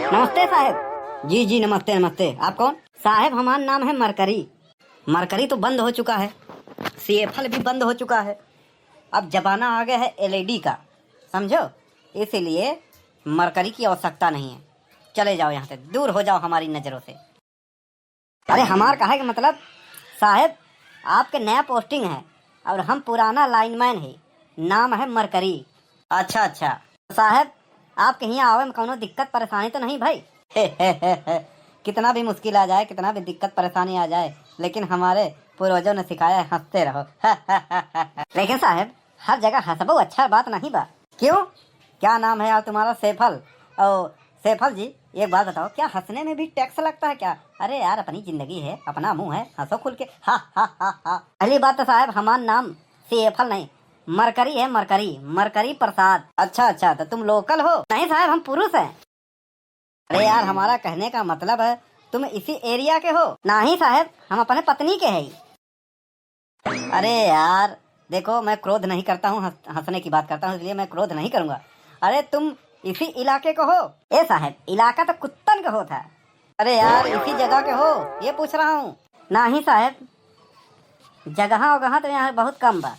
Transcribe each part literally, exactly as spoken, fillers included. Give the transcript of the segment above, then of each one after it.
नमस्ते साहेब। जी, जी, नमस्ते, नमस्ते। आप कौन? साहेब, हमार नाम है मरकरी। मरकरी तो बंद हो चुका है, सेफल भी बंद हो चुका है। अब जमाना आ गया है एलईडी का, समझो, इसीलिए मरकरी की आवश्यकता नहीं है। चले जाओ यहाँ से, दूर हो जाओ हमारी नजरों से। अरे, हमार कहे के मतलब, साहेब, आपके नया पोस्टिंग है और हम पुराना लाइनमैन है, नाम है मरकरी। अच्छा, अच्छा। साहेब, आपके हियाँ आवे में कौनो दिक्कत परेशानी तो नहीं भाई? कितना भी मुश्किल आ जाए, कितना भी दिक्कत परेशानी आ जाए, लेकिन हमारे पूर्वजों ने सिखाया है, हँसते रहो। लेकिन साहेब, हर जगह हँसबो अच्छा बात नहीं बा। क्यों? क्या नाम है यार तुम्हारा? सैफल। ओ सैफल जी, एक बात बताओ, क्या हँसने में भी टैक्स लगता है क्या? अरे यार, अपनी जिंदगी है, अपना मुंह है, हँसो खुल के। हा, हा, हा, हा। पहली बात तो साहेब, हमार नाम सैफल नहीं, मरकरी है, मरकरी, मरकरी प्रसाद। अच्छा, अच्छा, तो तुम लोकल हो? नहीं साहेब, हम पुरुष हैं। अरे यार, हमारा कहने का मतलब है, तुम इसी एरिया के हो? नहीं साहेब, हम अपने पत्नी के हैं। अरे यार, देखो, मैं क्रोध नहीं करता हूँ, हंस-, हंसने की बात करता हूँ, इसलिए मैं क्रोध नहीं करूँगा। अरे, तुम इसी इलाके के हो? ए साहेब, इलाका तो कुत्तन के होत है। अरे यार, इसी जगह के हो, ये पूछ रहा हूँ। नहीं साहेब, जगह वगह तो यहाँ बहुत कम बा।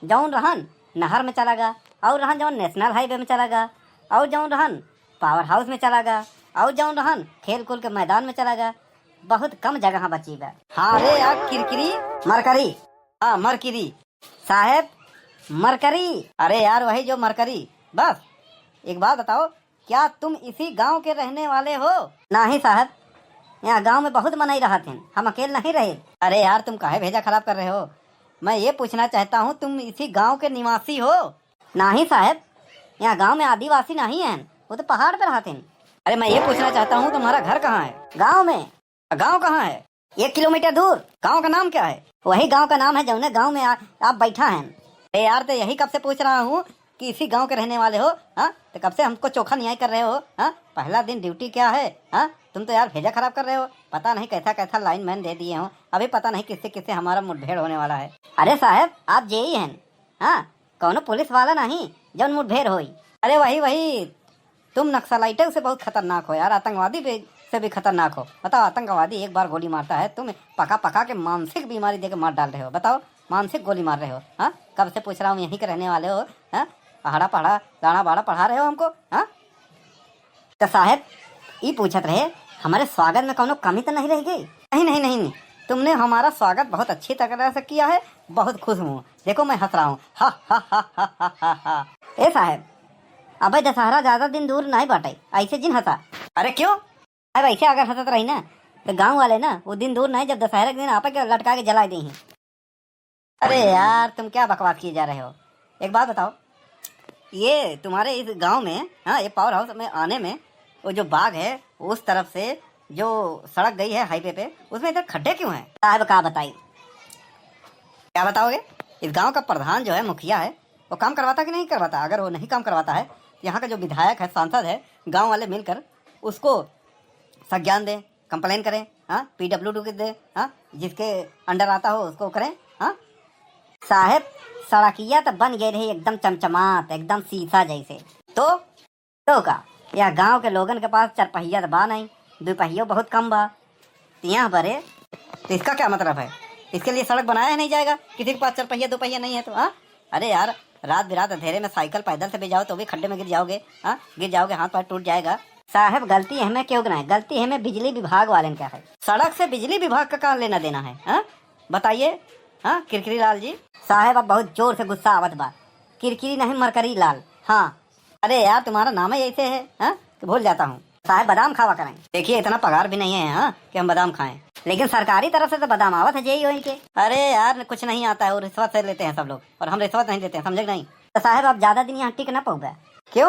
जौन रहन नहर में चला गा, और रहन जौन नेशनल हाईवे में चला गा, और जौन रहन पावर हाउस में चला गा, और जौन रहन खेल कूल के मैदान में चला गा। बहुत कम जगह बची बा। हाँ रे यार, किरकिरी। मरकरी। हाँ, मरकिरी। साहेब, मरकरी। अरे यार, वही जो मरकरी। बस, एक बात बताओ, क्या तुम इसी गांव के रहने वाले हो? नहीं साहब, यहाँ गांव में बहुत मनई रहत हैं, हम अकेल नहीं रहे। अरे यार, तुम काहे भेजा खराब कर रहे हो? मैं ये पूछना चाहता हूँ, तुम इसी गांव के निवासी हो? नहीं साहब, यहाँ गांव में आदिवासी नहीं हैं, वो तो पहाड़ पे रहत हैं। अरे, मैं ये पूछना चाहता हूँ, तुम्हारा घर कहाँ है? गांव में। गांव कहाँ है? एक किलोमीटर दूर। गांव का नाम क्या है? वही गांव का नाम है, जौने गांव में आ, आप बैठा हैं। अरे यार, तो यही कब से पूछ रहा हूँ कि इसी गांव के रहने वाले हो, हाँ? तो कब से हमको चोखा न्याय कर रहे हो, हाँ? पहला दिन ड्यूटी क्या है, हाँ? तुम तो यार भेजा खराब कर रहे हो। पता नहीं कैसा कैसा लाइनमैन दे दिए हो, अभी पता नहीं किससे किससे हमारा मुठभेड़ होने वाला है। अरे साहब, आप जेई हैं, हाँ? कौनो पुलिस वाला नहीं, जौन मुठभेड़ होई। अरे वही, वही, तुम नक्सलाइटों से बहुत खतरनाक हो यार, आतंकवादी भी, से भी खतरनाक हो। बताओ, आतंकवादी एक बार गोली मारता है, तुम पका पका के मानसिक बीमारी देके मार डाल रहे हो। बताओ, मानसिक गोली मार रहे हो, हाँ? कब से पूछ रहा हूँ, यहीं के रहने वाले हो, हाँ? अहड़ा पहड़ा, गाड़ा बाड़ा पढ़ा रहे हो हमको, हाँ? तो साहेब, ई पूछत रहे, हमारे स्वागत में कौनो कमी तो नहीं रह गई? नहीं, नहीं, नहीं, नहीं, तुमने हमारा स्वागत बहुत अच्छी तरह से किया है, बहुत खुश हूँ। देखो, मैं हंस रहा हूँ, हा, हा, हा। ए साहेब, अबे दशहरा ज्यादा दिन दूर नहीं बाटे, ऐसे जिन हंसा। अरे क्यों? अब ऐसे अगर हंसत रही ना, तो गांव वाले ना, वो दिन दूर नहीं जब दशहरा के दिन आपे के लटका के जला देही। अरे यार, तुम क्या बकवास किए जा रहे हो? एक बात बताओ, ये तुम्हारे इस गांव में, हाँ, ये पावर हाउस में आने में वो जो बाग है, उस तरफ से जो सड़क गई है हाईवे पे, उसमें इधर खड्डे क्यों हैं? साहब का बताई? क्या बताओगे? इस गांव का प्रधान जो है, मुखिया है, वो काम करवाता कि नहीं करवाता? अगर वो नहीं काम करवाता है, यहाँ का जो विधायक है, सांसद है, गांव वाले मिलकर उसको संज्ञान दें, कंप्लेन करें, हाँ, पीडब्ल्यूडी को दें, हाँ, जिसके अंडर आता हो उसको करें, हाँ। साहेब, सड़किया तो बन गए रहे एकदम चमचमात, एकदम शीशा जैसे। तो तो का, यह गांव के लोगन के पास चरपहिया तो बा नहीं, दुपहियो बहुत कम बा। तो यहाँ बरे, तो इसका क्या मतलब है? इसके लिए सड़क बनाया ही नहीं जाएगा, किसी के पास चरपहिया दुपहिया नहीं है तो, हाँ? अरे यार, रात बिरात अंधेरे में साइकिल पैदल से भी जाओ तो भी खड्डे में गिर जाओगे, हाँ? गिर जाओगे, हाथ पैर टूट जाएगा। साहेब, गलती हमें क्यों ना है, गलती हमें बिजली विभाग वाले का है। सड़क से बिजली विभाग का कहाँ लेना देना है, हाँ? बताइए, हाँ, किरकिरी लाल जी। साहेब, अब बहुत जोर से गुस्सा आवत बा। किरकिरी नहीं, मरकरी लाल। हाँ। अरे यार, तुम्हारा नाम ही ऐसे है, हाँ, कि भूल जाता हूँ। साहेब, बादाम खावा करें। देखिए, इतना पगार भी नहीं है, हाँ, कि हम बादाम खाएं। लेकिन सरकारी तरफ से तो बादाम आवत है, जेई होई के। अरे यार, कुछ नहीं आता है, वो रिश्वत से लेते हैं सब लोग, और हम रिश्वत नहीं लेते हैं, समझे कि नहीं? तो साहेब, आप ज्यादा दिन यहाँ टिक ना पाओगे। क्यों?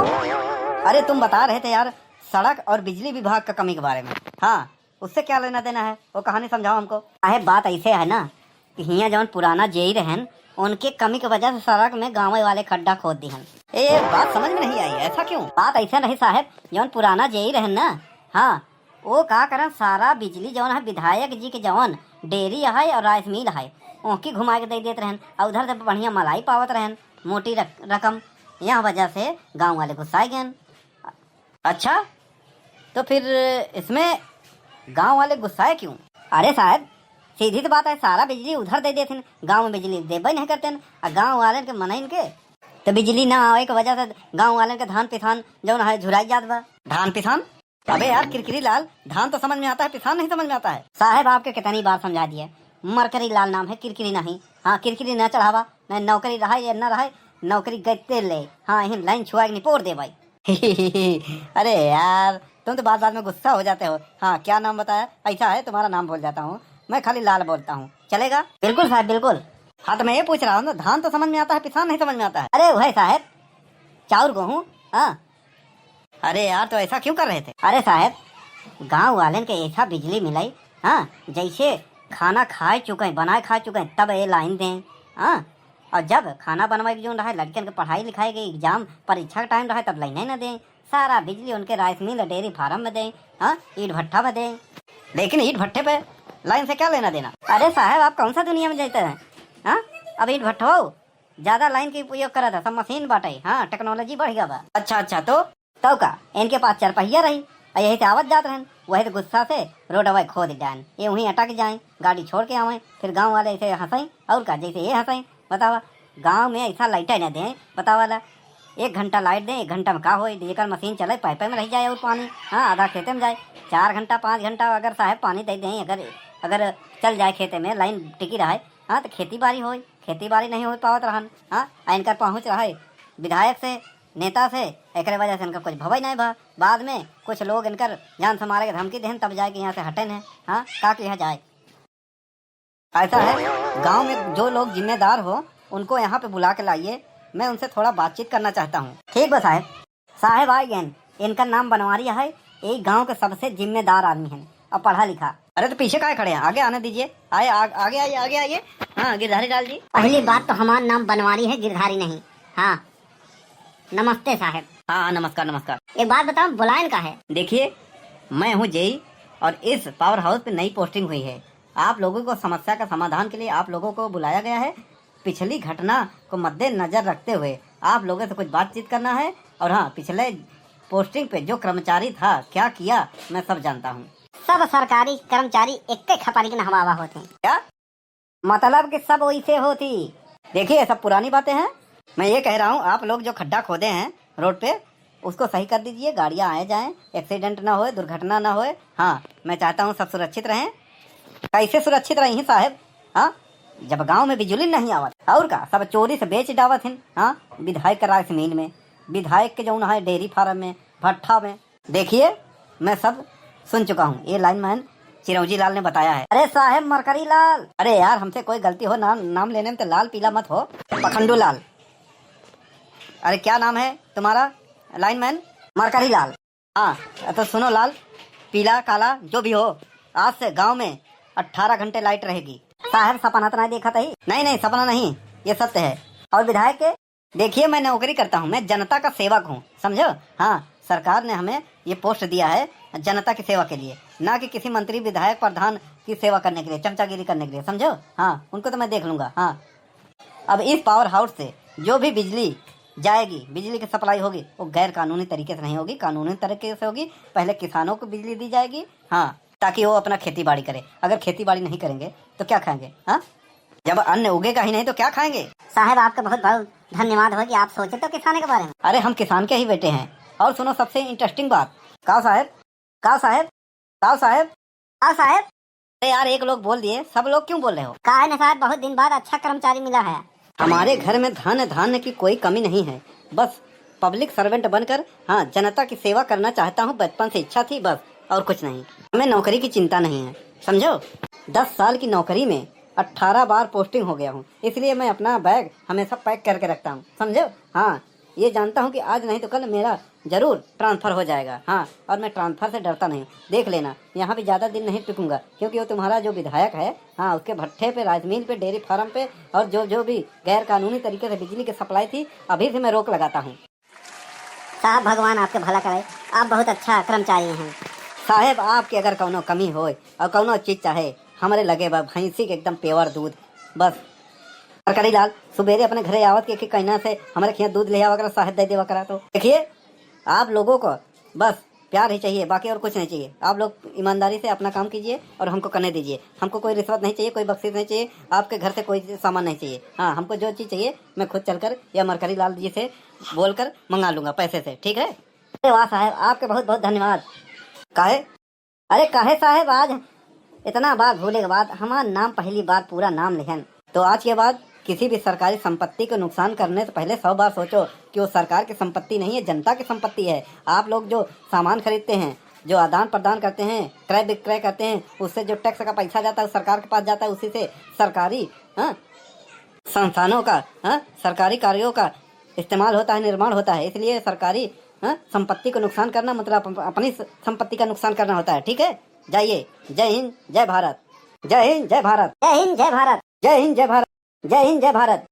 अरे, तुम बता रहे थे यार, सड़क और बिजली विभाग का कमी के बारे में। हाँ, उससे क्या लेना देना है, वो कहानी समझाओ हमको। साहेब, बात ऐसे है ना कि हियाँ जौन पुराना जेई रहन, उनके कमी के वजह से सड़क में गाँव वाले खड्डा खोद दिहन। ए, बात समझ में नहीं आई, ऐसा क्यों? बात ऐसे नहीं साहेब, जौन पुराना जेई रहन ना, हाँ, वो का करन, सारा बिजली जौन है विधायक जी के जौन डेयरी है और राइस मिल है, ओके घुमा के दे देत रहन, और उधर से बढ़िया मलाई पावत रहन, मोटी रक-, रकम। यह वजह से गाँव वाले गुस्साए गए। अच्छा, तो फिर इसमें गांव वाले गुस्साए क्यों? अरे साहब, सीधी सी बात है, सारा बिजली उधर दे देथिन, गांव में बिजली देबे नहीं करतेन, आ गांव वालेन के मनइन के, तो बिजली ना आवे के वजह से गांव वालेन के धान पिसान जौन है झुराई जात बा। धान पिसान? अबे यार किरकिरी लाल, धान तो समझ में आता है, पिसान नहीं समझ में आता है। साहब, आपके कितनी बार समझा दिए, मरकरी लाल नाम है, किरकिरी नहीं। हाँ, किरकिरी न चढ़ावा, नहीं नौकरी रहा या न रहा, नौकरी गते ले। हाँ, यही लाइन छुआ के निपोर दे भाई। अरे यार, तुम तो बात बात में गुस्सा हो जाते हो। हाँ, क्या नाम बताया? ऐसा है, तुम्हारा नाम भूल जाता हूँ मैं, खाली लाल बोलता हूँ, चलेगा? बिल्कुल साहब, बिल्कुल। हाँ, तो मैं ये पूछ रहा हूँ ना, धान तो समझ में आता है, पिसान नहीं समझ में आता है। अरे वही साहब, चाउर गेहूँ। हाँ। अरे यार, तो ऐसा क्यों कर रहे थे? अरे साहब, गांव वालेन के ऐसा बिजली मिलाई, हाँ, जैसे खाना खाए चुके हैं, बनाए खा चुके हैं, तब ये लाइन दें। हाँ, और जब खाना बनवाए के जोन रहा है, लड़कन के पढ़ाई लिखाई के एग्जाम परीक्षा का टाइम रहा है, तब लाइन ही ना दें। सारा बिजली उनके राइस मिल और डेयरी फार्म में दें, हाँ, ईंट भट्ठा में दें। लेकिन ईंट भट्ठे पे लाइन से क्या लेना देना? अरे साहब, आप कौन सा दुनिया में जाते हैं? हाँ, अब ईंट भट्ठा हो, ज्यादा लाइन के उपयोग करत है, सब मशीन बाटे। हाँ, टेक्नोलॉजी बढ़ गया बा। अच्छा, अच्छा, तो? तब का, इनके पास चरपहिया रही, और यही से आवत जात रहन, वही तो गुस्सा से रोडवा खोद डायन, ये वहीं अटक जाए, गाड़ी छोड़ के आवे, फिर गांव वाले ऐसे हंसई, और का, जैसे ये हंसई। बतावा, गांव में ऐसा लाइट न दें, बतावा ला, एक घंटा लाइट दें, एक घंटा में का होई, जेकर मशीन चले, पाइपे में रह जाए और पानी, हाँ, आधा खेते में जाए। चार घंटा, पाँच घंटा अगर साहब पानी दे दें, अगर, अगर चल जाए खेते में, लाइन टिकी रहे, हाँ, तो खेती बाड़ी होई, खेती बाड़ी नहीं हो पावत रहन, हाँ, आ इनकर पहुँच रहे विधायक से, नेता से, एकरे वजह से इनका कुछ भवई नहीं भा। बाद में कुछ लोग इनकर जान से मारे के धमकी देहन, तब जाए के यहाँ से हटेन है, हाँ, का किया जाए। ऐसा है, गांव में जो लोग जिम्मेदार हो, उनको यहाँ पे बुला के लाइए, मैं उनसे थोड़ा बातचीत करना चाहता हूँ। ठीक बा साहब। साहब आ गए, इनका नाम बनवारी है, यही गांव के सबसे जिम्मेदार आदमी है और पढ़ा लिखा। अरे तो पीछे काहे खड़े हैं, आगे आने दीजिए। आए, आ, आगे आइए, आगे आइए। हाँ, गिरधारी लाल जी। पहली बात तो हमार नाम बनवारी है, गिरधारी नहीं। हाँ, नमस्ते साहब। हाँ, हाँ, नमस्कार, नमस्कार। एक बात बताओ, बुलायन का है? देखिए, मैं हूँ जेई और इस पावर हाउस पे नई पोस्टिंग हुई है। आप लोगों को समस्या का समाधान के लिए आप लोगों को बुलाया गया है। पिछली घटना को मद्देनजर रखते हुए आप लोगों से कुछ बातचीत करना है। और हाँ, पिछले पोस्टिंग पे जो कर्मचारी था, क्या किया, मैं सब जानता हूँ। सब सरकारी कर्मचारी एक खपरी के नहवावा होते हैं। क्या? मतलब कि सब वैसे होती। देखिए, सब पुरानी बातें हैं। मैं ये कह रहा हूँ, आप लोग जो खड्डा खोदे हैं रोड पे, उसको सही कर दीजिए, गाड़ियाँ आए जाएं, एक्सीडेंट ना होए, दुर्घटना ना होए। हाँ, मैं चाहता हूँ सब सुरक्षित रहें। कैसे सुरक्षित रही साहब? हाँ, जब गांव में बिजली नहीं आवत, और का, सब चोरी से बेच डावत हैं। हाँ, विधायक के राइस मिल में, विधायक के जौन है डेयरी फार्म में, भट्ठा में। देखिए, मैं सब सुन चुका हूँ, ये लाइनमैन चिरौंजी लाल ने बताया है। अरे साहेब मरकरी लाल, अरे यार, हमसे कोई गलती हो, नाम, नाम लेने में तो लाल पीला मत हो, पखंडू लाल। अरे क्या नाम है तुम्हारा लाइनमैन? मरकरी लाल। हाँ, तो सुनो लाल, पीला काला जो भी हो, आज से गांव में अठारह घंटे लाइट रहेगी। साहेब सपना तो नहीं देखा था ही? नहीं, नहीं, सपना नहीं, ये सत्य है। और विधायक के? देखिए, मैं नौकरी करता हूँ, मैं जनता का सेवक हूँ, समझो? हाँ, सरकार ने हमें ये पोस्ट दिया है जनता की सेवा के लिए, ना कि किसी मंत्री, विधायक, प्रधान की सेवा करने के लिए, चमचागिरी करने के लिए, समझो? हाँ, उनको तो मैं देख लूँगा। हाँ, अब इस पावर हाउस से जो भी बिजली जाएगी, बिजली की सप्लाई होगी, वो गैर कानूनी तरीके से नहीं होगी, कानूनी तरीके से होगी। पहले किसानों को बिजली दी जाएगी, हाँ, ताकि वो अपना खेती बाड़ी करें। अगर खेती बाड़ी नहीं करेंगे तो क्या खाएंगे? हाँ, जब अन्न उगेगा ही नहीं तो क्या खाएंगे? साहेब, आपका बहुत बहुत धन्यवाद हो कि आप सोचे तो किसानों के बारे में। अरे, हम किसान के ही बेटे हैं। और सुनो, सबसे इंटरेस्टिंग बात। का साहेब? का साहेब? का साहेब? का साहेब? अरे यार, एक लोग बोल दिए, सब लोग क्यों बोल रहे हो? का है ना साहेब, बहुत दिन बाद अच्छा कर्मचारी मिला है। हमारे घर में धन धान्य की कोई कमी नहीं है, बस पब्लिक सर्वेंट बनकर, हाँ, जनता की सेवा करना चाहता हूँ। बचपन से इच्छा थी बस, और कुछ नहीं। हमें नौकरी की चिंता नहीं है, समझो? दस साल की नौकरी में अठारह बार पोस्टिंग हो गया हूँ, इसलिए मैं अपना बैग हमेशा पैक करके रखता हूँ, समझो? हाँ, ये जानता हूँ कि आज नहीं तो कल मेरा जरूर ट्रांसफर हो जाएगा। हाँ, और मैं ट्रांसफर से डरता नहीं। देख लेना, यहाँ भी ज़्यादा दिन नहीं टिकूंगा, क्योंकि वो तुम्हारा जो विधायक है, हाँ, उसके भट्ठे पे, राइस मिल पे, डेयरी फार्म पे, और जो जो भी गैर कानूनी तरीके से बिजली की सप्लाई थी, अभी से मैं रोक लगाता हूँ। साहब, भगवान आपके भला करे, आप बहुत अच्छा कर्मचारी हैं। साहेब, आपके अगर कौनो कमी होए और कौनो चीज चाहे, हमरे लगे बा भैंसी के एकदम प्योर दूध। बस, मरकरी लाल, सुबेरे अपने घरे आवत के, के कहना से हमरे खिया दूध ले आवा करा, साहेब दे देवा करा। तो देखिए, आप लोगों को बस प्यार ही चाहिए, बाकी और कुछ नहीं चाहिए। आप लोग ईमानदारी से अपना काम कीजिए और हमको करने दीजिए। हमको कोई रिश्वत नहीं चाहिए, कोई बख्शीश नहीं चाहिए, आपके घर से कोई सामान नहीं चाहिए। हाँ, हमको जो चीज़ चाहिए, मैं खुद चलकर या मरकरी लाल जी से बोलकर मंगा लूँगा पैसे से, ठीक है? अरे वाह साहब, आपके बहुत बहुत धन्यवाद। काहे? अरे काहे साहब, आज इतना बार भूले के बाद हमार नाम पहली बार पूरा नाम लिहन। तो आज के बाद किसी भी सरकारी संपत्ति को नुकसान करने से पहले सौ बार सोचो कि वो सरकार की संपत्ति नहीं है, जनता की संपत्ति है। आप लोग जो सामान खरीदते हैं, जो आदान प्रदान करते हैं, क्रय विक्रय करते हैं, उससे जो टैक्स का पैसा जाता है, सरकार के पास जाता है, उसी से सरकारी, हाँ, संस्थानों का, हाँ, सरकारी कार्यों का इस्तेमाल होता है, निर्माण होता है। इसलिए सरकारी, हाँ, संपत्ति को नुकसान करना मतलब अप-, अपनी स-, संपत्ति का नुकसान करना होता है, ठीक है? जाइए। जय हिंद, जय भारत। जय हिंद, जय भारत। जय हिंद, जय भारत। जय हिंद, जय भारत। जय हिंद, जय भारत।